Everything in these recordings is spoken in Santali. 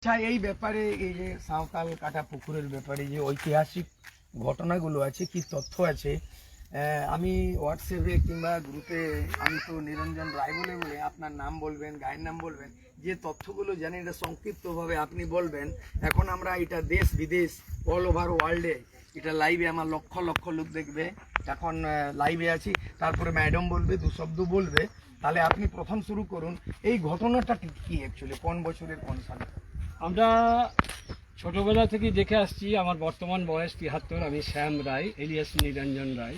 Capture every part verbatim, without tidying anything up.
আচ্ছা, এই ব্যাপারে, এই যে সাঁওতাল কাটা পুকুরের ব্যাপারে যে ঐতিহাসিক ঘটনাগুলো আছে, কি তথ্য আছে, আহ, আমি হোয়াটসঅ্যাপে কিংবা গ্রুপে, আমি তো নিরঞ্জন রায় বলে বলে, আপনার নাম বলবেন, গাঁয়ের নাম বলবেন, যে তথ্যগুলো জানেন এটা সংক্ষিপ্তভাবে আপনি বলবেন। এখন আমরা এটা দেশ বিদেশ, অল ওভার ওয়ার্ল্ডে এটা লাইভে আমার লক্ষ লক্ষ লোক দেখবে। এখন লাইভে আছি, তারপরে ম্যাডাম বলবে, দু শব্দ বলবে। তাহলে আপনি প্রথম শুরু করুন, এই ঘটনাটা ঠিক কি অ্যাকচুয়ালি, কোন বছরের কোন সালে? আমরা ছোটবেলা থেকে দেখে আসছি। আমার বর্তমান বয়স তিয়াত্তর। আমি শ্যাম রায়, এলিয়াস নিরঞ্জন রায়।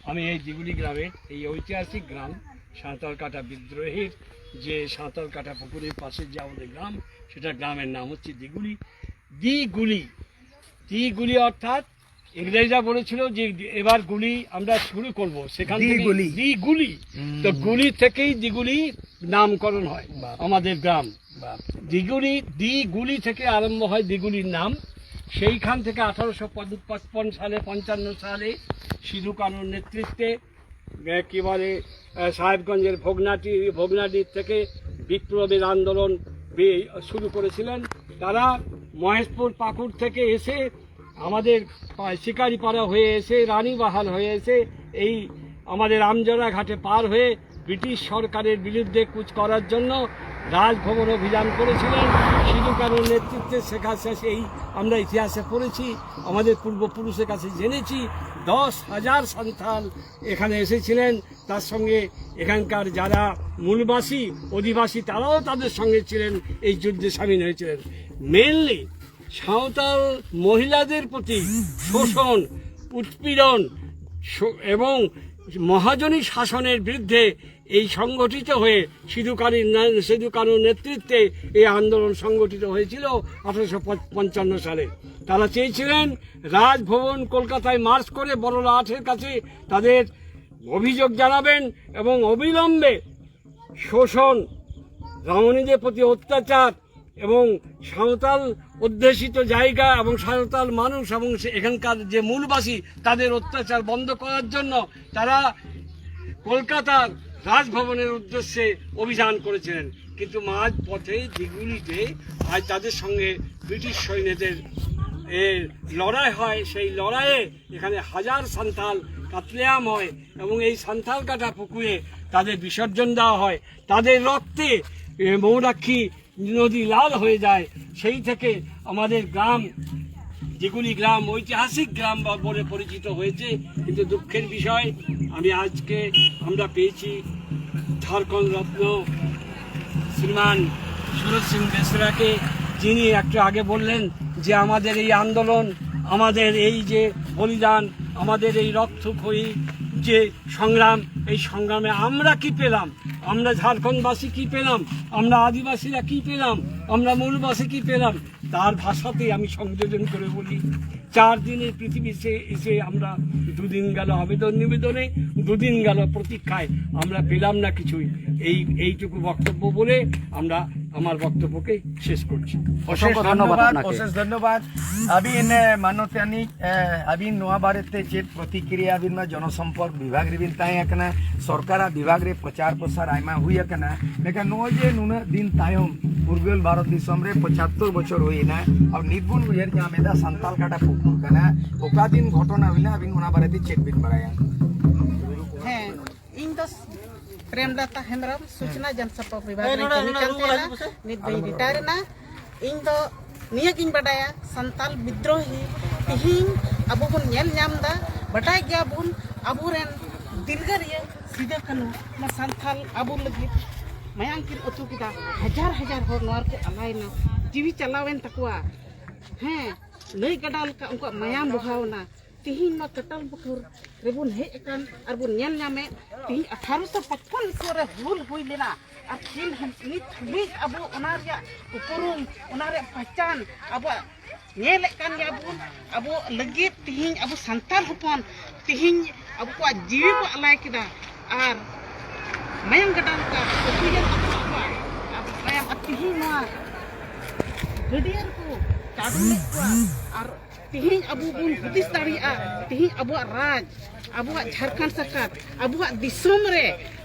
আমি এই দিগুলি গ্রামের, এই ঐতিহাসিক গ্রাম সাঁওতালকাটা বিদ্রোহের, যে সাঁওতালকাটা পুকুরের পাশে যে আমাদের গ্রাম, সেটা গ্রামের নাম হচ্ছে দিগুলি। দিগুলি, দিগুলি অর্থাৎ ইংরেজরা বলেছিল যে এবার গুলি আমরা শুরু করব, সেখান থেকে দিগুলি। দিগুলি। তো গুলি থেকেই দিগুলি নামকরণ হয় আমাদের গ্রাম। দিগুলি, দিগুলি থেকে আরম্ভ হয় দিগুলির নাম। সেইখান থেকে আঠারোশো পঁচপন্ন সালে, পঞ্চান্ন সালে সিধু কানুর নেতৃত্বে, একেবারে সাহেবগঞ্জের ভোগনাটি, ভোগনাটির থেকে বিপ্লবের আন্দোলন শুরু করেছিলেন তারা। মহেশপুর পাকুড় থেকে এসে আমাদের শিকারিপাড়া হয়ে এসে, রানীবাহাল হয়ে এসে, এই আমাদের আমজোড়া ঘাটে পার হয়ে ব্রিটিশ সরকারের বিরুদ্ধে কুচ করার জন্য রাজভবন অভিযান করেছিলেন। সিধু কানুর নেতৃত্বে শেখ হাসিনা, এই আমরা ইতিহাসে পড়েছি, আমাদের পূর্বপুরুষের কাছে জেনেছি, দশ হাজার সান্থাল এখানে এসেছিলেন। তার সঙ্গে এখানকার যারা মূলবাসী, অধিবাসী, তারাও তাদের সঙ্গে ছিলেন, এই যুদ্ধে সামিল হয়েছিলেন। মেইনলি সাঁওতাল মহিলাদের প্রতি শোষণ, উৎপীড়ন এবং মহাজনী শাসনের বিরুদ্ধে এই সংগঠিত হয়ে সিধু কানুর সিধু কানুর নেতৃত্বে এই আন্দোলন সংগঠিত হয়েছিল আঠারোশো পঞ্চান্ন সালে। তারা চেয়েছিলেন রাজভবন কলকাতায় মার্চ করে বড়লাটের কাছে তাদের অভিযোগ জানাবেন এবং অবিলম্বে শোষণ, রমণীদের প্রতি অত্যাচার এবং সাঁওতাল অধ্যুষিত জায়গা এবং সাঁওতাল মানুষ এবং এখানকার যে মূলবাসী, তাদের অত্যাচার বন্ধ করার জন্য তারা কলকাতার রাজভবনের উদ্দেশ্যে অভিযান করেছিলেন। কিন্তু মাঝ পথে দিগুলিতে আজ তাদের সঙ্গে ব্রিটিশ সৈন্যদের এ, লড়াই হয়। সেই লড়াইয়ে এখানে হাজার সান্তাল কাতলেআম হয় এবং এই সান্তাল কাটা পুকুরে তাদের বিসর্জন দেওয়া হয়। তাদের রক্তে এ, ময়ূরাক্ষী নদী লাল হয়ে যায়। সেই থেকে আমাদের গ্রাম দিগুলি গ্রাম ঐতিহাসিক গ্রাম বা বলে পরিচিত হয়েছে। কিন্তু দুঃখের বিষয়, আমি আজকে আমরা পেয়েছি ঝাড়খণ্ড রত্ন শ্রীমান সুরজ সিং বেসরাকে, যিনি একটু আগে বললেন যে আমাদের এই আন্দোলন, আমাদের এই যে বলিদান, আমাদের এই রক্তক্ষয়ী যে সংগ্রাম, এই সংগ্রামে আমরা কি পেলাম, আমরা ঝাড়খণ্ডবাসী কি পেলাম, আমরা আদিবাসীরা কি পেলাম, আমরা মূলবাসী কি পেলাম, তার ভাষাতেই আমি সংযোজন করে বলি। চার দিনের পৃথিবী সে এসে আমরা দুদিন গেল আবেদন নিবেদনে, দুদিন গেল প্রতীক্ষায়, আমরা পেলাম না কিছুই। এই এইটুকু বক্তব্য বলে আমরা আমার বক্তব্যকে শেষ করছি। ᱚᱥᱮᱥ ᱫᱷᱚᱱᱱᱚᱵᱟᱫ ᱚᱥᱮᱥ ᱫᱷᱚᱱᱱᱚᱵᱟᱫ᱾ ᱟᱹᱵᱤᱱ ᱢᱟᱱᱚᱛᱟᱱᱤ, ᱟᱹᱵᱤᱱ ᱱᱚᱣᱟ ᱵᱟᱨᱮᱛᱮ ᱪᱮᱫ ᱯᱨᱚᱛᱤᱠᱨᱤᱭᱟ ᱟᱹᱵᱤᱱ ᱢᱟ ᱡᱚᱱᱚᱥᱚᱢᱯᱚᱨᱠ ᱵᱤᱵᱷᱟᱜᱽ ᱨᱮᱵᱤᱱ ᱛᱟᱦᱮᱸ ᱠᱟᱱᱟ, ᱥᱚᱨᱠᱟᱨᱟᱜ ᱵᱤᱵᱷᱟᱜᱽ ᱨᱮ ᱯᱨᱚᱪᱟᱨ ᱯᱨᱚᱥᱟᱨ ᱟᱭᱢᱟ ᱦᱩᱭ ᱟᱠᱟᱱᱟ, ᱢᱮᱱᱠᱷᱟᱱ ᱱᱚᱜᱼᱚᱭ ᱡᱮ ᱱᱩᱱᱟᱹᱜ ᱫᱤᱱ ᱛᱟᱭᱚᱢ ᱯᱷᱩᱨᱜᱟᱹᱞ ᱵᱷᱟᱨᱚᱛ ᱫᱤᱥᱚᱢ ᱨᱮ ᱯᱚᱸᱪᱟᱛᱛᱳᱨ ᱵᱚᱪᱷᱚᱨ ᱦᱩᱭᱮᱱᱟ, ᱟᱨ ᱱᱤᱛ ᱵᱚᱱ ᱩᱭᱦᱟᱹᱨ ᱧᱟᱢ ᱮᱫᱟ ᱥᱟᱱᱛᱟᱞ ᱠᱟᱴᱟ ᱯᱩᱠᱩᱨ ᱠᱟᱱᱟ, ᱚᱠᱟ ᱫᱤᱱ ᱜᱷᱚᱴᱚᱱᱟ ᱦᱩᱭᱱᱟ, ᱟᱹᱵᱤᱱ ᱚᱱᱟ ᱵᱟᱨᱮᱛᱮ ᱪᱮᱫ ᱵᱤᱱ ᱵᱟᱲᱟᱭᱟ? ᱦᱮᱸ, ᱤᱧ ᱫᱚ ᱯᱨᱮᱢᱞᱚᱛᱟ ᱦᱮᱢᱵᱨᱚᱢ, ᱥᱩᱪᱚᱱᱟ ᱡᱚᱱᱥᱮᱵᱟ ᱵᱤᱵᱷᱟᱜᱽ ᱨᱮ ᱠᱟᱹᱢᱤ ᱠᱟᱱ ᱛᱟᱦᱮᱱᱟ᱾ ᱱᱤᱛ ᱫᱚᱧ ᱨᱤᱴᱟᱭᱟᱨ ᱮᱱᱟ᱾ ᱤᱧ ᱫᱚ ᱱᱤᱭᱟᱹ ᱜᱤᱧ ᱵᱟᱰᱟᱭᱟ, ᱥᱟᱱᱛᱟᱞ ᱵᱤᱫᱽᱨᱳᱦᱤ ᱛᱤᱦᱤᱧ ᱟᱵᱚ ᱵᱚᱱ ᱧᱮᱞ ᱧᱟᱢ ᱮᱫᱟ, ᱵᱟᱰᱟᱭ ᱜᱮᱭᱟᱵᱚᱱ ᱟᱵᱚᱨᱮᱱ ᱫᱤᱞᱜᱟᱹᱨᱤᱭᱟᱹ ᱥᱤᱫᱟᱹ ᱠᱟᱹᱱᱦᱩ ᱱᱚᱣᱟ ᱥᱟᱱᱛᱟᱞ ᱟᱵᱚ ᱞᱟᱹᱜᱤᱫ ᱢᱟᱭᱟᱝ ᱠᱤᱱ ᱟᱹᱛᱩ ᱠᱮᱫᱟ᱾ ᱦᱟᱡᱟᱨ ᱦᱟᱡᱟᱨ ᱦᱚᱲ ᱱᱚᱣᱟ ᱨᱮᱠᱚ ᱟᱞᱟᱭᱮᱱᱟ, ᱡᱤᱣᱤ ᱪᱟᱞᱟᱣᱮᱱ ᱛᱟᱠᱚᱣᱟ᱾ ᱦᱮᱸ, ᱱᱟᱹᱭ ᱜᱟᱰᱟ ᱞᱮᱠᱟ ᱩᱱᱠᱩᱣᱟᱜ ᱢᱟᱭᱟᱢ ᱵᱚᱦᱟᱣᱱᱟ᱾ ᱛᱤᱦᱤᱧ ᱱᱚᱣᱟ ᱠᱟᱴᱟᱞ ᱵᱩᱴᱩᱨ ᱨᱮᱵᱚᱱ ᱦᱮᱡ ᱟᱠᱟᱱ ᱟᱨ ᱵᱚᱱ ᱧᱮᱞ ᱧᱟᱢᱮᱫ, ᱛᱤᱦᱤᱧ ᱟᱴᱷᱟᱨᱚᱥᱚ ᱯᱟᱸᱪᱯᱚᱱ ᱤᱥᱣᱤ ᱨᱮ ᱦᱩᱞ ᱦᱩᱭ ᱞᱮᱱᱟ, ᱟᱨ ᱛᱤᱦᱤᱧ ᱱᱤᱛ ᱦᱟᱹᱵᱤᱡ ᱟᱵᱚ ᱚᱱᱟ ᱨᱮᱭᱟᱜ ᱩᱯᱨᱩᱢ, ᱚᱱᱟ ᱨᱮᱭᱟᱜ ᱯᱟᱦᱪᱟᱱ ᱟᱵᱚᱣᱟᱜ ᱧᱮᱞᱮᱫ ᱠᱟᱱ ᱜᱮᱭᱟ ᱵᱚᱱ᱾ ᱟᱵᱚ ᱞᱟᱹᱜᱤᱫ ᱛᱤᱦᱤᱧ ᱟᱵᱚ ᱥᱟᱱᱛᱟᱲ ᱦᱚᱯᱚᱱ ᱛᱤᱦᱤᱧ ᱟᱵᱚ ᱠᱚᱣᱟᱜ ᱡᱤᱣᱤ ᱠᱚ ᱟᱞᱟᱭ ᱠᱮᱫᱟ, ᱟᱨ ᱢᱟᱭᱟᱝ ᱜᱟᱰᱟ ᱞᱮᱠᱟ ᱟᱹᱛᱩᱭᱮᱱ ᱛᱟᱠᱚᱣᱟ ᱟᱵᱚᱣᱟᱜ ᱢᱟᱭᱟᱢ᱾ ᱟᱨ ᱛᱤᱦᱤᱧ ᱱᱚᱣᱟ ᱜᱟᱹᱰᱭᱟᱹ ᱨᱮᱠᱚ ᱪᱟᱰᱚ ᱞᱮᱫ ᱠᱚᱣᱟ᱾ ᱟᱨ ᱛᱤᱦᱤᱧ ᱟᱵᱚ ᱵᱚᱱ ᱦᱩᱫᱤᱥ ᱫᱟᱲᱮᱭᱟᱜᱼᱟ, ᱛᱤᱦᱤᱧ ᱟᱵᱚᱣᱟᱜ ᱨᱟᱡᱽ, ᱟᱵᱚᱣᱟᱜ ᱡᱷᱟᱲᱠᱷᱚᱸᱰ ᱥᱚᱨᱠᱟᱨ, ᱟᱵᱚᱣᱟᱜ ᱫᱤᱥᱚᱢ ᱨᱮ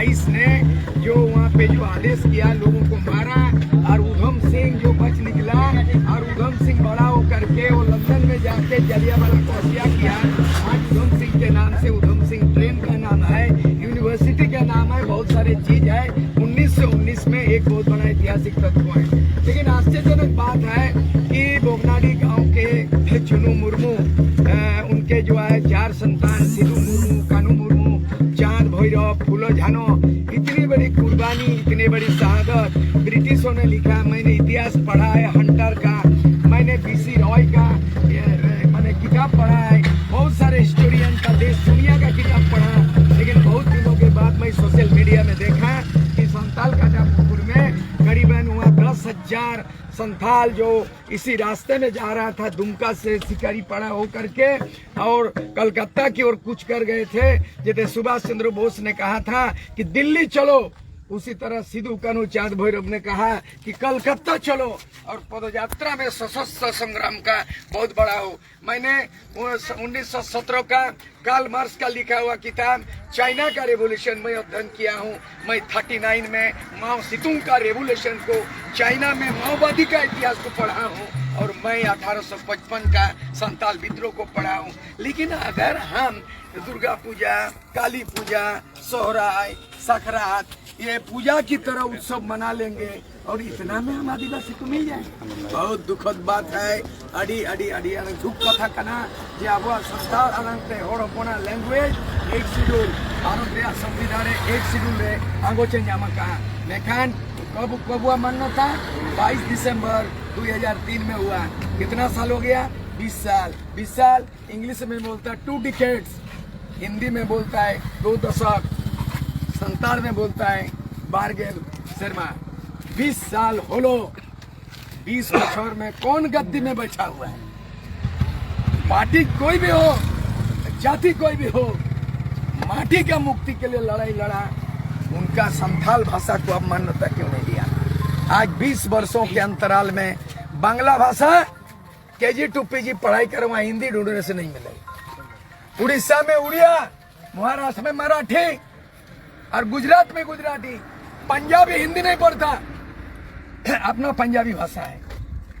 बाईस ने जो वहाँ पे जो आदेश किया, लोगों को मारा, और उधम सिंह जो बच निकला, और उधम सिंह बड़ा होकर के वो लंदन में जाके जलियांवाला को हत्या किया। आज उधम सिंह के नाम से उधम सिंह ट्रेन का नाम है, यूनिवर्सिटी का नाम है, बहुत सारे चीज है। उन्नीस सौ उन्नीस में एक बहुत बड़ा ऐतिहासिक तत्व है। लेकिन आश्चर्यजनक बात है कि बोगनाडी गांव के चुनू मुर्मू, अ, उनके जो है चार संतान, सिद्धू मुर्मू, कानू मुर्मू, चांद भैरव, फूलो झानो, इतनी बड़ी कुर्बानी, इतनी बड़ी शहादत। ब्रिटिशों ने लिखा, मैंने इतिहास पढ़ा है हंटर का, मैंने बीसी रॉय का, ये, मैंने किताब पढ़ा है, बहुत सारे हिस्टोरियन का, देश दुनिया का किताब पढ़ा। लेकिन बहुत दिनों के बाद मैं सोशल मीडिया में देखा कि संताल काटापुर में करीबन वहाँ दस हजार संथाल जो इसी रास्ते में जा रहा था दुमका से शिकारी पड़ा होकर के और कलकत्ता की ओर कूच कर गए थे। जैसे सुभाष चंद्र बोस ने कहा था कि दिल्ली चलो, उसी तरह सिद्धू कानू चांद भैरव ने कहा कि कलकत्ता चलो और पदयात्रा में सशस्त्र संग्राम का बहुत बड़ा हो। मैंने उन्नीस सौ सत्रह का कार्ल मार्क्स का लिखा हुआ किताब चाइना का रेवोल्यूशन में अध्ययन किया हूँ। मैं थर्टी नाइन में माओ सितुंग का रेवोल्यूशन को, चाइना में माओवादी का इतिहास को पढ़ा हूँ, और मैं अठारह सौ पचपन का संताल विद्रोह को पढ़ा हूँ। लेकिन अगर हम दुर्गा पूजा, काली पूजा, सोहराय, सकरात, ये पूजा की तरह उत्सव मना लेंगे और इतना में हम आदिवासी को मिल जाए, बहुत दुखद बात है। ᱟᱹᱰᱤ ᱟᱹᱰᱤ ᱟᱹᱰᱤ ᱟᱹᱰᱤ ᱫᱩᱠ ᱠᱟᱛᱷᱟ ᱠᱟᱱᱟ ᱡᱮ ᱟᱵᱚᱣᱟᱜ ᱥᱟᱱᱛᱟᱲ ᱟᱲᱟᱝ ᱛᱮ ᱦᱚᱲ ᱦᱚᱯᱚᱱᱟᱜ ᱞᱮᱝᱜᱩᱭᱮᱡᱽ ᱮᱭᱤᱴ ᱥᱤᱰᱩᱞ, ᱵᱷᱟᱨᱚᱛ ᱨᱮᱭᱟᱜ ᱥᱚᱝᱵᱤᱫᱷᱟᱱ ᱨᱮ ᱮᱭᱤᱴ ᱥᱤᱰᱩᱞ ᱨᱮ ᱟᱸᱜᱚᱪ ᱮ ᱧᱟᱢ ᱟᱠᱟᱫᱼᱟ᱾ ᱢᱮᱱᱠᱷᱟᱱ ᱠᱚᱵᱩ ᱠᱚᱵᱩᱣᱟᱜ ᱢᱟᱱᱱᱚᱛᱟ ᱵᱟᱭᱤᱥ ᱫᱤᱥᱚᱢᱵᱚᱨ ᱫᱩᱭ ᱦᱟᱡᱟᱨ ᱛᱤᱱ ᱢᱮ ᱦᱩᱣᱟ᱾ ᱠᱤᱛᱱᱟ ᱥᱟᱞ ᱦᱳ ᱜᱟᱭᱟ? ᱵᱤᱥ ᱥᱟᱞ᱾ ᱵᱤᱥ ᱥᱟᱞ ᱤᱝᱞᱤᱥ ᱢᱮ ᱵᱳᱞᱛᱟ ᱦᱮ ᱴᱩ ᱰᱤᱠᱮᱰᱥ, ᱦᱤᱱᱫᱤ ᱢᱮ ᱵᱳᱞᱛᱟ ᱦᱮ ᱫᱳ ᱫᱚᱥᱚᱠ, ᱥᱟᱱᱛᱟᱲ ᱢᱮ ᱵᱳᱞᱛᱟ ᱦᱮ ᱵᱟᱨ ᱜᱮᱞ ᱥᱮᱨᱢᱟ᱾ ᱵᱤᱥ ᱥᱟᱞ ᱦᱳᱞᱳ, ᱵᱤᱥ ᱵᱚᱪᱷᱚᱨ ᱢᱮ ᱠᱳᱱ ᱜᱟᱫᱽᱫᱤ ᱢᱮ ᱵᱟᱭᱴᱷᱟ ᱦᱩᱣᱟ ᱦᱮ? ᱯᱟᱨᱴᱤ ᱠᱳᱭ ᱵᱷᱤ ᱦᱳ, ᱡᱟᱛᱤ ᱠᱳᱭ ᱵᱷᱤ ᱦᱳ, ᱢᱟᱴᱤ ᱠᱟ ᱢᱩᱠᱛᱤ ᱠᱮ ᱞᱤᱭᱮ ᱞᱟᱲᱟᱭ ᱞᱟᱲᱟ, ᱩᱱᱠᱟ ᱥᱟᱱᱛᱟᱞ ᱵᱷᱟᱥᱟ ᱠᱳ ᱟᱯᱢᱟᱱᱱᱚᱛᱟ ᱠᱭᱳᱸ ᱱᱟᱦᱤᱸ ᱫᱤᱭᱟ? ᱟᱡ ᱵᱤᱥ ᱵᱚᱨᱥᱚᱸ ᱠᱮ ᱟᱱᱛᱟᱨᱟᱞ ᱢᱮ ᱵᱟᱝᱞᱟ ᱵᱷᱟᱥᱟ ᱠᱮᱡᱤ ᱴᱩ ᱯᱤᱡᱤ ᱯᱟᱲᱦᱟᱭ ᱠᱟᱨᱚ ᱦᱤᱱᱫᱤ ᱰᱷᱩᱸᱰᱷᱩᱱᱮ ᱥᱮ ᱱᱟᱦᱤᱸ ᱢᱤᱞᱮ, ᱩᱲᱤᱥᱥᱟ ᱢᱮ ᱩᱲᱤᱭᱟ, ᱢᱚᱦᱟᱨᱟᱥᱴᱨᱚ ᱢᱮ ᱢᱟᱨᱟᱴᱷᱤ, और गुजरात में गुजराती, पंजाबी हिंदी नहीं पढ़ता। अपना पंजाबी भाषा है।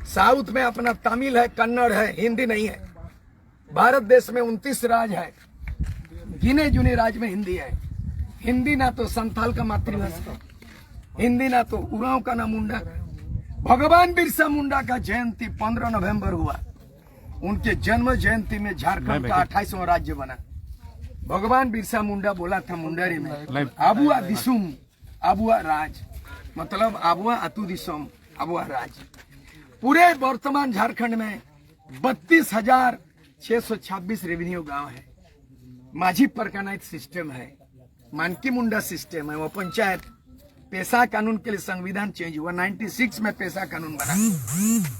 साउथ में अपना तमिल है, कन्नड़ है, हिंदी नहीं है। भारत देश में उनतीस राज्य है, गिने चुने राज्य में हिंदी है। हिंदी ना तो संथाल का मातृभाषा है, हिंदी ना तो उरांव का ना मुंडा। भगवान बिरसा मुंडा का जयंती पन्द्रह नवंबर हुआ। उनके जन्म जयंती में झारखंड का अट्ठाईसवाँ राज्य बना। भगवान बिरसा मुंडा बोला था मुंडारी में, "आबुआ दिसुम, आबुआ राज", मतलब आबुआ अतु दिसम, आबुआ राज। पूरे वर्तमान झारखंड में बत्तीस हजार छह सौ छब्बीस रेवेन्यू गांव है। माझी परगनाइट सिस्टम है, मानकी मुंडा सिस्टम है, वो पंचायत। पेसा कानून के लिए संविधान चेंज हुआ, नाइंटी सिक्स में पेसा कानून बना,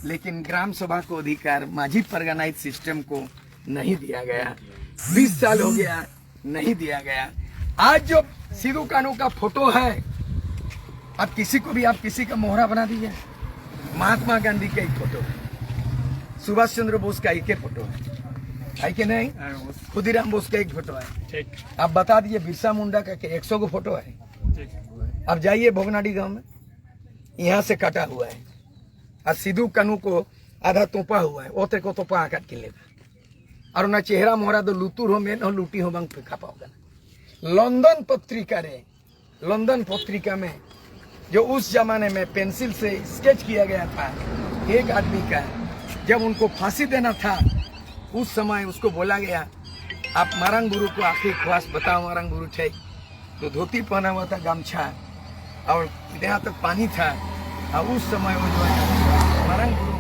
लेकिन ग्राम सभा को अधिकार माझी परगनाइट सिस्टम को नहीं दिया गया। बीस साल हो गया, नहीं दिया गया। आज जो सिद्धू कानू का फोटो है, अब किसी को भी आप किसी का मोहरा बना दीजिए। महात्मा गांधी का एक फोटो है, सुभाष चंद्र बोस का एक ही फोटो है, है कि नहीं? खुदीराम बोस का एक फोटो है। ठीक। आप बता दीजिए, बिरसा मुंडा का एक सौ को फोटो है। ठीक। आप जाइए भोगनाडी गांव में, यहाँ से कटा हुआ है, और सिद्धू कानू को आधा तोपा हुआ है, ओते को तोपा आकाट के लेगा। और उन्हें चेहरा मोहरा दो लुतुर हो मेन हो लुटी हो बंग पे खपाओ गना। लंदन पत्रिका रे, लंदन पत्रिका में जो उस जमाने में पेंसिल से स्केच किया गया था एक आदमी का, जब उनको फांसी देना था, उस समय उसको बोला गया, "आप मारंग गुरु को आखिरी ख्वाहिश बताओ, मारंग गुरु थे।" तो धोती पहना हुआ था, गमछा, और यहाँ तक पानी था। और उस समय वो जो है मारंग गुरु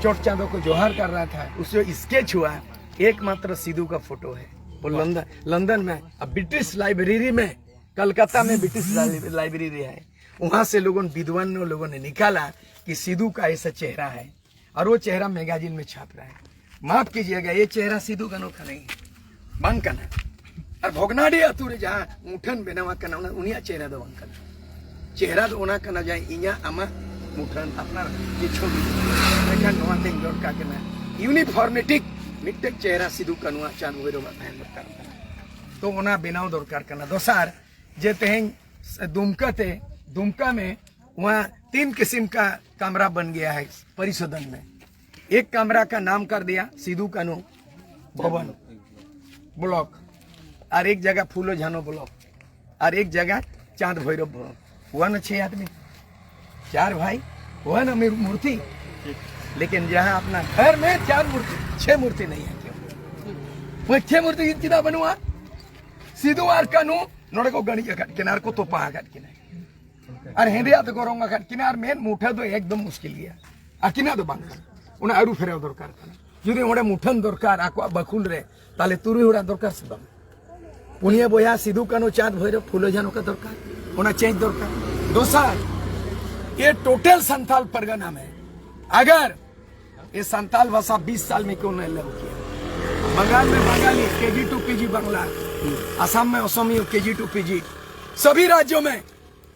चोट चांदो को जोहार कर रहा था, उससे स्केच हुआ। एकमात्र सिद्धू का फोटो है वो लंदन, लंदन में। अब ब्रिटिश लाइब्रेरी में, कलकत्ता में ब्रिटिश लाइ- लाइब्रेरी है, वहां से लोगों, विद्वान लोगों ने निकाला कि सिद्धू का ऐसा चेहरा है, और वो चेहरा मैगजीन में छाप रहा है। माफ कीजिएगा, ये चेहरा सिद्धू कानू का नहीं है, बंग कानू। और भोगनाडी अतु रे जहाँ मुठन बनावा कानू ना, उनिया चेहरा दो बंग कानू। चेहरा दो ओना कानू जाए इया अमा मुठन अपना ये छोड़ दीजिए। लेकिन नोआ तेंग जोड़ का कहना यूनिफॉर्मिटी मिट्टे चेहरा सिद्धू कानू चांद भैरव का तहन दरकार कानू। तो ओना बनाव दरकार कानू। दोसार जे तेहें दुमका ते, दुमका में वहाँ तीन किस्म का कमरा बन गया है परिशोधन में। एक कमरा का नाम कर दिया सिद्धू कानू भवन ब्लॉक, और एक जगह फूलो झानो ब्लॉक, और एक जगह चांद भैरव ब्लॉक। हुआ ना छह आदमी, चार भाई, हुआ ना मेरी मूर्ति। लेकिन जहाँ अपना घर में चार मूर्ति, छह मूर्ति नहीं है क्यों? वो छह मूर्ति चिदा बनवा, सिद्धू और कानू नोड़े को गणी अकट किनार को तोपा अकट किनार। ᱟᱨ ᱦᱮᱸᱫᱮᱭᱟᱜ ᱫᱚ ᱜᱚᱨᱚᱝ ᱟᱠᱟᱫ ᱠᱤᱱᱟ, ᱟᱨ ᱢᱮᱫ ᱢᱩᱴᱷᱟᱹ ᱫᱚ ᱮᱠᱫᱚᱢ ᱢᱩᱥᱠᱤᱞ ᱜᱮᱭᱟ᱾ ᱟᱹᱠᱤᱱᱟᱜ ᱫᱚ ᱵᱟᱝ ᱠᱟᱱᱟ, ᱚᱱᱟ ᱟᱹᱨᱩ ᱯᱷᱮᱨᱟᱣ ᱫᱚᱨᱠᱟᱨ ᱠᱟᱱᱟ᱾ ᱡᱩᱫᱤ ᱚᱸᱰᱮ ᱢᱩᱴᱷᱟᱹᱱ ᱫᱚᱨᱠᱟᱨ ᱟᱠᱚᱣᱟᱜ ᱵᱟᱠᱷᱩᱞ ᱨᱮ, ᱛᱟᱦᱞᱮ ᱛᱩᱨᱩᱭ ᱦᱚᱲᱟᱜ ᱫᱚᱨᱠᱟᱨ ᱥᱮ ᱵᱟᱝ? ᱯᱩᱱᱭᱟᱹ ᱵᱚᱭᱦᱟ ᱥᱤᱫᱩ ᱠᱟᱹᱱᱦᱩ ᱪᱟᱸᱫ ᱵᱷᱳᱭᱨᱳᱵ ᱯᱷᱩᱞᱳ ᱡᱷᱟᱱᱚ ᱠᱟ ᱫᱚᱨᱠᱟᱨ, ᱚᱱᱟ ᱪᱮᱧᱡᱽ ᱫᱚᱨᱠᱟᱨ᱾ ᱫᱚᱥᱟᱨ, ᱮ ᱴᱳᱴᱟᱞ ᱥᱟᱱᱛᱟᱞ ᱯᱟᱨᱜᱟᱱᱟ ᱢᱮ, ᱟᱜᱟᱨ ᱮ ᱥᱟᱱᱛᱟᱞ ᱵᱷᱟᱥᱟ ᱵᱤᱥ ᱥᱟᱞ ᱢᱮ ᱠᱚ ᱞᱟᱹᱜᱩ ᱠᱤᱭᱟ, ᱵᱟᱝᱜᱟᱞ ᱢᱮ ᱵᱟᱝᱜᱟᱞᱤ ᱠᱮᱡᱤ ᱴᱩ ᱯᱤᱡᱤ ᱵᱟᱝᱞᱟ, ᱟᱥᱟᱢ ᱢᱮ ᱚᱥᱚᱢᱤᱭᱚ ᱠᱮᱡᱤ ᱴᱩ ᱯᱤᱡᱤ, ᱥᱟᱵᱷᱤ ᱨᱟᱡᱽᱭᱚ ᱢᱮ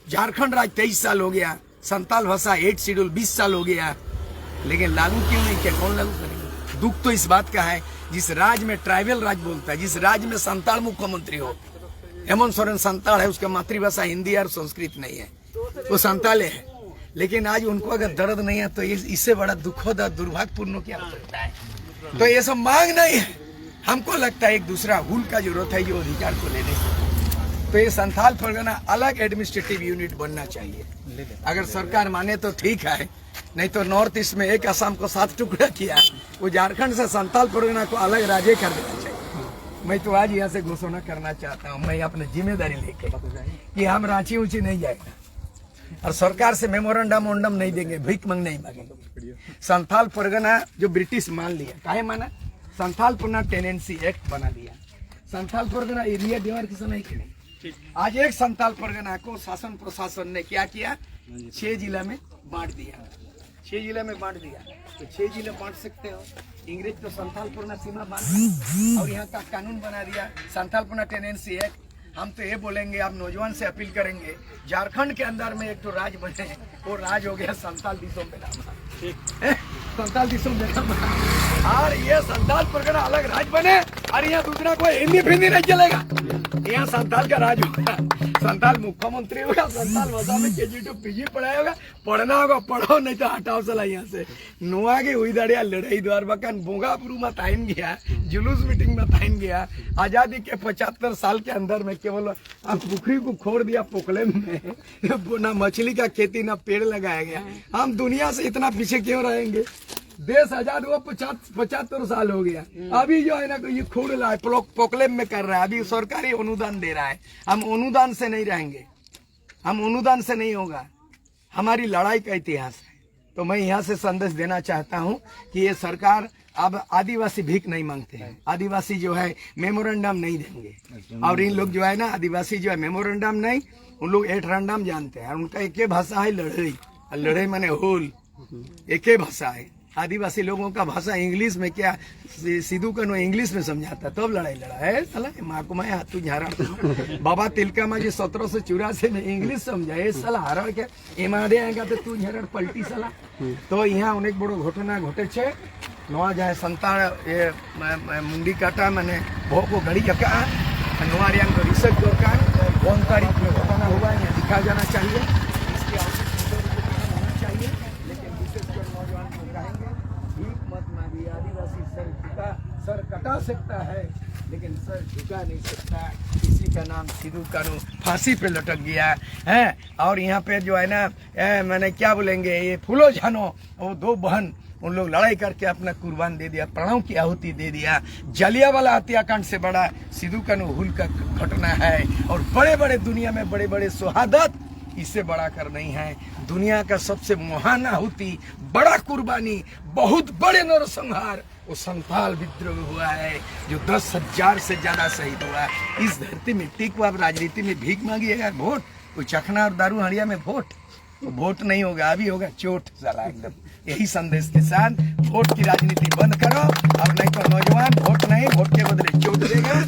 झारखंड राज तेईस साल हो गया, संताल भाषा एट शेड्यूल बीस साल हो गया, लेकिन लागू क्यों नहीं किया? कौन लागू करेगा? दुख तो इस बात का है, जिस राज्य में ट्राइबल राज बोलता है, जिस राज्य में संताल मुख्यमंत्री हो, हेमंत सोरेन संताल है, उसका मातृभाषा हिंदी और संस्कृत नहीं है, वो संताले है। लेकिन आज उनको अगर दर्द नहीं है तो इस, इससे बड़ा दुखद और दुर्भाग्यपूर्ण क्या हो सकता है? तो ये सब मांग नहीं है। हमको लगता है एक दूसरा हुल का जरूरत है जो अधिकार को लेने की। तो ये संथाल परगना अलग एडमिनिस्ट्रेटिव यूनिट बनना चाहिए। अगर सरकार माने तो ठीक है, नहीं तो नॉर्थ ईस्ट में एक असम को सात टुकड़ा किया, वो झारखंड से संथाल परगना को अलग राज्य कर देना चाहिए। मैं तो आज यहाँ से घोषणा करना चाहता हूँ, मैं अपनी जिम्मेदारी लेके, कि हम रांची ऊंची नहीं जाएगा और सरकार से मेमोरेंडम वोंडम नहीं देंगे, भीख मंग नहीं मांगेंगे। संथाल परगना जो ब्रिटिश मान लिया, काहे माना? संथाल परगना टेनेंसी एक्ट बना दिया। संथाल परगना एरिया डिमार्केशन है कि नहीं? आज एक संथाल परगना को शासन प्रशासन ने क्या किया? छह जिला में बांट दिया। छह जिला में बांट दिया, तो छह जिला बांट सकते हो। अंग्रेज तो संथाल परगना सीमा बांध दिया और यहाँ का कानून बना दिया, संथाल परगना टेनेंसी एक्ट। हम तो ये बोलेंगे, आप नौजवान से अपील करेंगे, झारखंड के अंदर में एक तो राज बने, वो राज हो गया संथाल दिसोम बेलामा। संथाल दिसोम बेलामा। और ये संथाल परगना अलग राज बने, और यहाँ दूसरा कोई हिंदी फिंदी नहीं चलेगा। यहाँ संताल का राज होगा, संताल मुख्यमंत्री होगा, संताल भाषा में केजी टू पीजी पढ़ाई होगा। पढ़ना होगा पढ़ो, नहीं तो हटाओ साला यहाँ से। ᱱᱚᱣᱟ ᱜᱮ ᱦᱩᱭ ᱫᱟᱲᱮᱭᱟᱜᱼᱟ ᱞᱟᱹᱲᱦᱟᱹᱭ ᱫᱚ, ᱟᱨ ᱵᱟᱠᱷᱟᱱ ᱵᱚᱸᱜᱟ ᱵᱩᱨᱩ ᱢᱟ ᱛᱟᱦᱮᱱ ᱜᱮᱭᱟ, ᱡᱩᱞᱩᱥ ᱢᱤᱴᱤᱝ ᱢᱟ ᱛᱟᱦᱮᱱ ᱜᱮᱭᱟ᱾ ᱟᱡᱟᱫᱤ ᱠᱮ ᱯᱚᱪᱟᱛᱛᱚᱨ ᱥᱟᱞ ᱠᱮ ᱟᱱᱫᱟᱨ ᱢᱮ ᱠᱮᱵᱚᱞ ᱟᱢ ᱯᱩᱠᱷᱨᱤ ᱠᱚ ᱠᱷᱳᱲ ᱫᱤᱭᱟ ᱯᱚᱠᱞᱮᱢ ᱢᱮ, ᱱᱟ ᱢᱟᱪᱷᱞᱤ ᱠᱟ ᱠᱷᱮᱛᱤ ᱱᱟ ᱯᱮᱲ ᱞᱟᱜᱟᱭᱟ ᱜᱮᱭᱟ᱾ ᱦᱟᱢ ᱫᱩᱱᱤᱭᱟ ᱥᱮ ᱤᱛᱱᱟ ᱯᱤᱪᱷᱮ ᱠᱭᱚᱸ ᱨᱟᱦᱮᱸᱜᱮ? ᱫᱮᱥ ᱟᱡᱟᱫ ᱦᱩᱣᱟ ᱯᱚᱪᱟᱛᱛᱚᱨ ᱥᱟᱞ ᱦᱳ ᱜᱮᱭᱟ, ᱟᱵᱷᱤ ᱡᱳ ᱦᱟᱭ ᱱᱟ ᱠᱳ ᱭᱮ ᱠᱷᱳᱲ ᱞᱟ ᱯᱚᱠᱞᱮᱢ ᱢᱮ ᱠᱟᱨ ᱨᱟᱦᱟ ᱦᱟᱭ, ᱟᱵᱷᱤ ᱥᱚᱨᱠᱟᱨᱤ ᱚᱱᱩᱫᱟᱱ ᱫᱮ ᱨᱟᱦᱟ ᱦᱟᱭ, ᱦᱟᱢ ᱚᱱᱩᱫᱟᱱ ᱥᱮ ᱱᱟᱦᱤᱸ ᱨᱟᱦᱮᱸᱜᱮ, ᱦᱟᱢ ᱚᱱᱩᱫᱟᱱ ᱥᱮ ᱱᱟᱦᱤᱸ ᱦᱳᱜᱟ᱾ ᱦᱟᱢᱟᱨᱤ ᱞᱟᱲᱟᱭ ᱠᱟ ᱤᱛᱤᱦᱟᱥ ᱦᱟᱭ᱾ ᱛᱚ ᱢᱮ ᱭᱟᱦᱟᱸ ᱥᱮ ᱥᱟᱱᱫᱮᱥ ᱫᱮᱱᱟ ᱪᱟᱦᱛᱟ ᱦᱩᱸ ᱠᱤ ᱭᱮ ᱥᱚᱨᱠᱟᱨ ᱟᱵ ᱟᱫᱤᱵᱟᱥᱤ ᱵᱷᱤᱠ ᱱᱟᱦᱤᱸ ᱢᱟᱝᱛᱮ ᱦᱟᱭ, ᱟᱫᱤᱵᱟᱥᱤ ᱡᱳ ᱦᱟᱭ ᱢᱮᱢᱳᱨᱟᱱᱰᱟᱢ ᱱᱟᱦᱤᱸ ᱫᱮᱝᱜᱮ᱾ ᱚᱨ ᱤᱱ ᱞᱳᱜ ᱡᱳ ᱦᱟᱭ ᱱᱟ ᱟᱫᱤᱵᱟᱥᱤ ᱡᱳ ᱦᱟᱭ ᱢᱮᱢᱳᱨᱟᱱᱰᱟᱢ ᱱᱟᱦᱤᱸ, ᱩᱱ ᱞᱳᱜ ᱮᱴ ᱨᱟᱱᱰᱟᱢ ᱡᱟᱱᱛᱮ ᱦᱟᱭ᱾ ᱟᱨ ᱩᱱᱠᱟ ᱮᱠᱮ ᱵᱷᱟᱥᱟ ᱦᱟᱭ ᱞᱟᱹᱲᱦᱟᱹᱭ, ᱟᱨ ᱞᱟᱹᱲᱦᱟᱹᱭ ᱢᱟᱱᱮ ᱦᱩᱞ᱾ ᱮᱠᱮ ᱵᱷᱟᱥᱟ ᱦᱟᱭ᱾ ᱟᱫᱤᱵᱟᱥᱤ ᱞᱳᱜ ᱠᱟ ᱵᱷᱟᱥᱟ ᱤᱝᱞᱤᱥ ᱢᱮ ᱠᱭᱟ ᱥᱤᱫᱩ ᱠᱟᱹᱱᱦᱩ ᱤᱝᱞᱤᱥ ᱢᱮ ᱥᱚᱢᱡᱷᱟᱛᱟ ᱛᱚᱵ ᱞᱟᱲᱟᱭ ᱞᱟᱲᱟ ᱦᱟᱭ ᱥᱟᱞᱟ᱾ ᱮᱢᱟ ᱠᱚᱢᱟᱭ ᱦᱟᱛᱩ ᱡᱷᱟᱨᱟᱲ ᱵᱟᱵᱟ ᱛᱤᱞᱠᱟ ᱢᱟᱹᱡᱷᱤ ᱥᱚᱛᱨᱚ ᱥᱚ ᱪᱩᱨᱟᱥᱤ ᱢᱮ ᱤᱝᱞᱤᱥ ᱥᱚᱢᱡᱷᱟᱭ ᱥᱟᱞᱟ ᱦᱟᱨᱟᱲ ᱠᱮ ᱮᱢᱟ ᱫᱮ ᱮᱸᱜᱟ ᱛᱮ ᱛᱩ ᱡᱷᱟᱨᱟᱲ ᱯᱟᱞᱴᱤ ᱥᱟᱞᱟ᱾ ᱛᱚ ᱤᱦᱟ ᱚᱱᱮᱠ ᱵᱚᱲᱚ ᱜᱷᱚᱴᱚᱱᱟ ᱜᱷᱚᱴᱮᱪᱷᱮ᱾ ᱱᱚᱣᱟ ᱡᱟᱦᱟᱸᱭ ᱥᱟᱱᱛᱟᱲ ᱤᱭᱟᱹ ᱢᱩᱱᱰᱤ ᱠᱟᱴᱟ ᱢᱟᱱᱮ ᱵᱚᱦᱚᱜ ᱠᱚ ᱜᱟᱹᱲᱤᱡ ᱟᱠᱟᱜᱼᱟ, ᱱᱚᱣᱟ ᱨᱮᱭᱟᱝ ᱫᱚ ᱨᱤᱥᱟᱨᱪ ᱫᱚᱨᱠᱟᱨ᱾ ᱠᱚᱱ ᱛᱟᱹᱨᱤᱠᱷ ᱢᱮ ᱜᱷᱚᱴᱚᱱᱟ ᱦᱩᱣᱟ ᱭᱮ ᱫᱤᱠᱷᱟ ᱡᱟᱱᱟ ᱪᱟᱦᱤᱭᱮ᱾ ᱤᱥᱠᱮ ᱟᱣᱥᱭᱚᱠ ᱥᱩᱫᱷᱟᱨ ᱠᱚ ᱠᱟᱢ ᱦᱳᱱᱟ ᱪᱟᱦᱤᱭᱮ, ᱞᱮᱠᱤᱱ ᱵᱤᱥᱮᱥ ᱠᱚᱨ ᱱᱚᱣᱡᱣᱟᱱ ᱠᱚ ᱠᱟᱦᱮᱸᱜᱮ ᱵᱷᱤᱠ ᱢᱟᱛ ᱢᱟᱝᱜᱤᱭᱮ, ᱟᱹᱫᱤᱵᱟᱹᱥᱤ ᱥᱟᱨ ᱡᱷᱩᱠᱟ ᱥᱟᱨ ᱠᱟᱴᱟ ᱥᱟᱠᱛᱟ ᱦᱟᱭ, ᱞᱮᱠᱤᱱ ᱥᱟᱨ ᱡᱷᱩᱠᱟ ᱱᱟᱦᱤᱸ ᱥᱟᱠᱛᱟ ᱠᱤᱥᱤ ᱠᱟ ᱱᱟᱢ ᱥᱤᱫᱩ ᱠᱟᱹᱱᱦᱩ ᱯᱷᱟᱸᱥᱤ ᱯᱮ ᱞᱚᱴᱚᱠ ᱜᱮᱭᱟ ᱦᱮᱸ᱾ ᱚᱨ ᱭᱟᱦᱟᱸ ᱯᱮ ᱡᱳ ᱦᱟᱭ ᱱᱟ ᱮ, ᱢᱟᱱᱮ ᱠᱭᱟ ᱵᱚᱞᱮᱝᱜᱮ, ᱭᱮ ᱯᱷᱩᱞᱳ ᱡᱷᱟᱱᱚ, ᱣᱳ ᱫᱳ ᱵᱚᱦᱚᱱ, ᱩᱱ ᱞᱳᱜ ᱞᱟᱲᱟᱭ ᱠᱟᱨᱠᱮ ᱟᱯᱱᱟ ᱠᱩᱨᱵᱟᱱ ᱫᱮ ᱫᱤᱭᱟ, ᱯᱨᱟᱬᱚᱸ ᱠᱤ ᱟᱦᱩᱛᱤ ᱫᱮ ᱫᱤᱭᱟ᱾ ᱡᱟᱞᱤᱭᱟᱸᱣᱟᱞᱟ ᱦᱟᱛᱭᱟᱠᱟᱸᱰ ᱥᱮ ᱵᱟᱲᱟ ᱥᱤᱫᱩ ᱠᱟᱹᱱᱦᱩ ᱦᱩᱞ ᱠᱟ ᱜᱷᱚᱴᱚᱱᱟ ᱦᱟᱭ᱾ ᱚᱨ ᱵᱟᱲᱮ ᱵᱟᱲᱮ ᱫᱩᱱᱤᱭᱟ ᱢᱮ ᱵᱟᱲᱮ ᱵᱟᱲᱮ ᱥᱚᱦᱟᱫᱚᱛ ᱤᱥᱮ ᱵᱟᱲᱟ ᱠᱟᱨ ᱱᱟᱦᱤᱸ ᱦᱟᱭ᱾ ᱫᱩᱱᱤᱭᱟ ᱠᱟ ᱥᱚᱵᱥᱮ ᱢᱚᱦᱟᱱ ᱟᱦᱩᱛᱤ, ᱵᱟᱲᱟ ᱠᱩᱨᱵᱟᱱᱤ, ᱵᱚᱦᱩᱛ ᱵᱟᱲᱮ ᱱᱚᱨᱥᱚᱝᱦᱟᱨ ᱣᱳ ᱥᱟᱱᱛᱟᱞ ᱵᱤᱫᱽᱨᱳᱦᱤ ᱦᱩᱣᱟ ᱦᱟᱭ, ᱡᱳ ᱫᱟᱥ ᱦᱟᱡᱟᱨ ᱥᱮ ᱡᱟᱫᱟ ᱥᱟᱦᱤᱫ ᱦᱩᱣᱟ᱾ ᱤᱥ ᱫᱷᱟᱨᱛᱤ ᱢᱤᱴᱴᱤ ᱠᱳ ᱟᱯ ᱨᱟᱡᱽᱱᱤᱛᱤ ᱢᱮ ᱵᱷᱤᱠ ᱢᱟᱝᱜᱤᱭᱮ ᱜᱟ ᱣᱳᱴ, ᱣᱳ ᱪᱟᱠᱷᱱᱟ ᱚᱨ ᱫᱟᱨᱩ ᱦᱟᱸᱲᱤᱭᱟ ᱢᱮ ᱣᱳᱴ᱾ ᱣᱳᱴ ᱱᱟᱦᱤᱸ ᱦᱳᱜᱟ, ᱟᱵᱷᱤ ᱦᱳᱜᱟ ᱪᱳᱴ ᱥᱟᱞᱟ ᱮᱠᱫᱚᱢ᱾ ᱭᱮᱦᱤ ᱥᱟᱱᱫᱮᱥ ᱠᱮ ᱥᱟᱛᱷ ᱣᱳᱴ ᱠᱤ ᱨᱟᱡᱽᱱᱤᱛᱤ ᱵᱚᱱᱫ ᱠᱟᱨᱳ᱾ ᱟᱯᱱᱟ ᱠᱳ ᱱᱚᱡᱣᱟᱱ ᱣᱳᱴ ᱱᱟᱦᱤᱸ, ᱣᱳᱴ ᱠᱮ ᱵᱚᱫᱞᱮ ᱪᱳᱴ ᱫᱮᱜᱟ᱾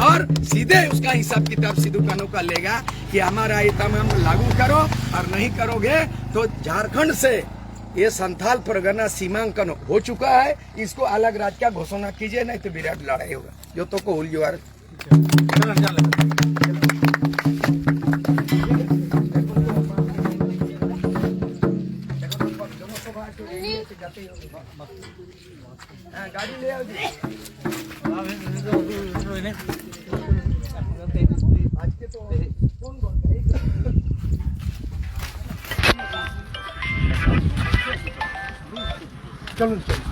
ᱚᱨ ᱥᱤᱫᱷᱮ ᱩᱥᱠᱟ ᱦᱤᱥᱟᱵ ᱠᱤᱛᱟᱵ ᱥᱤᱫᱩ ᱠᱟᱹᱱᱦᱩ ᱠᱟ ᱞᱮᱜᱟ ᱠᱤ ᱦᱟᱢᱟᱨᱟ ᱭᱮ ᱛᱟᱢᱟᱢ ᱞᱟᱜᱩ ᱠᱟᱨᱳ᱾ ᱚᱨ ᱱᱟᱦᱤᱸ ᱠᱟᱨᱳᱜᱮ ᱛᱳ ᱡᱷᱟᱨᱠᱷᱚᱸᱰ ᱥᱮ ᱭᱮ ᱥᱟᱱᱛᱟᱞ ᱯᱟᱨᱜᱟᱱᱟ ᱥᱤᱢᱟᱝᱠᱚᱱ ᱦᱳ ᱪᱩᱠᱟ ᱦᱟᱭ, ᱤᱥᱠᱳ ᱟᱞᱟᱜ ᱨᱟᱡᱽ ᱠᱟ ᱜᱷᱳᱥᱚᱱᱟ ᱠᱤᱡᱤᱭᱮ, ᱱᱟᱦᱤᱸ ᱛᱳ ᱵᱤᱨᱟᱴ ᱞᱟᱲᱟᱭ ᱦᱳᱜᱟ᱾ ᱡᱚᱛᱚ ᱠᱚ ᱦᱩᱞ ᱡᱚᱦᱟᱨ᱾ চলুন, চলুন।